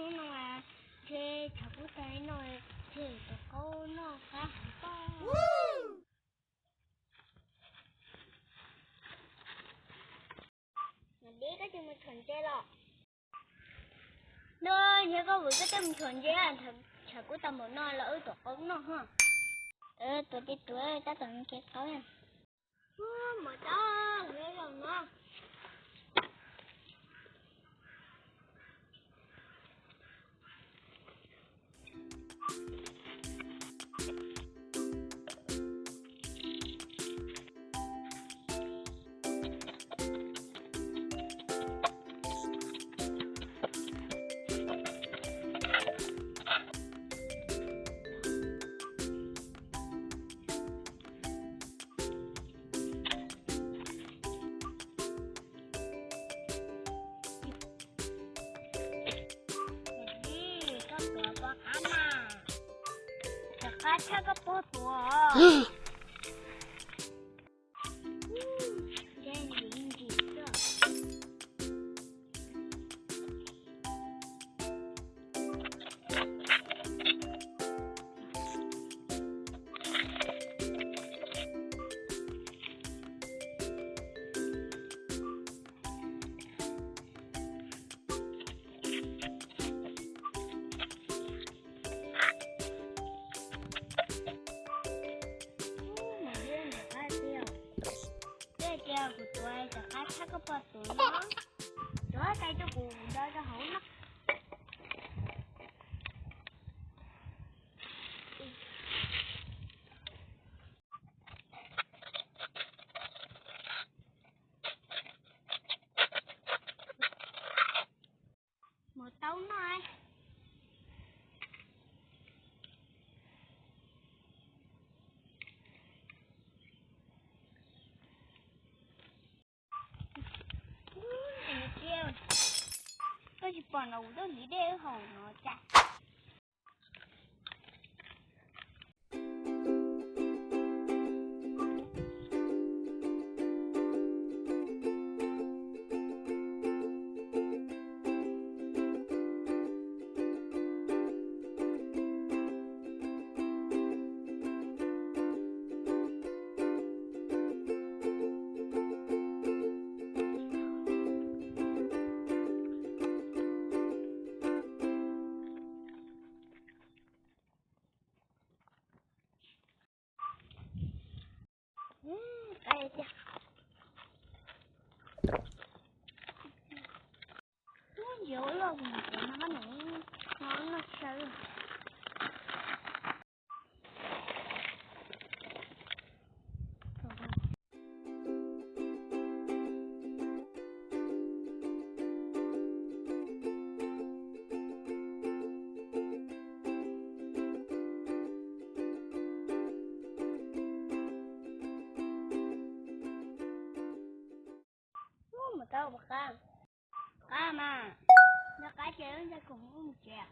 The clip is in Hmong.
Hnub no ntshe tshav kub tag no, ntshe tus qaub noj qab heev pob. Mam dib, koj tsis mus tshuam ntses los? No, ntshe koj vwm koj coj mus tshuam ntses, tshav kub tag npaum no los wb tus qaub noj ho. Tuav ces tuav, tab tom nws kev qaub. Mus tau, zaum no. Koj tuav pom qab na, rov qab tshaj koj puag tuav. Ua, mas liab nram qab tiag. Twb hais tias kuv tuav rov qab tshaj koj puag tuav no. Tuav tais rau kuv do rau hauv no. Mus tau no. Koj tsis pom no kuv tuaj hliv dej wb haus no cas. Qab tiag. Ub, ntsia ua luaj, kuv mus tsev no koj niam no noj tsis tau. Mus tau puas qab? Qab mas. Noj qab ces wb ncaim khoom mus tsev.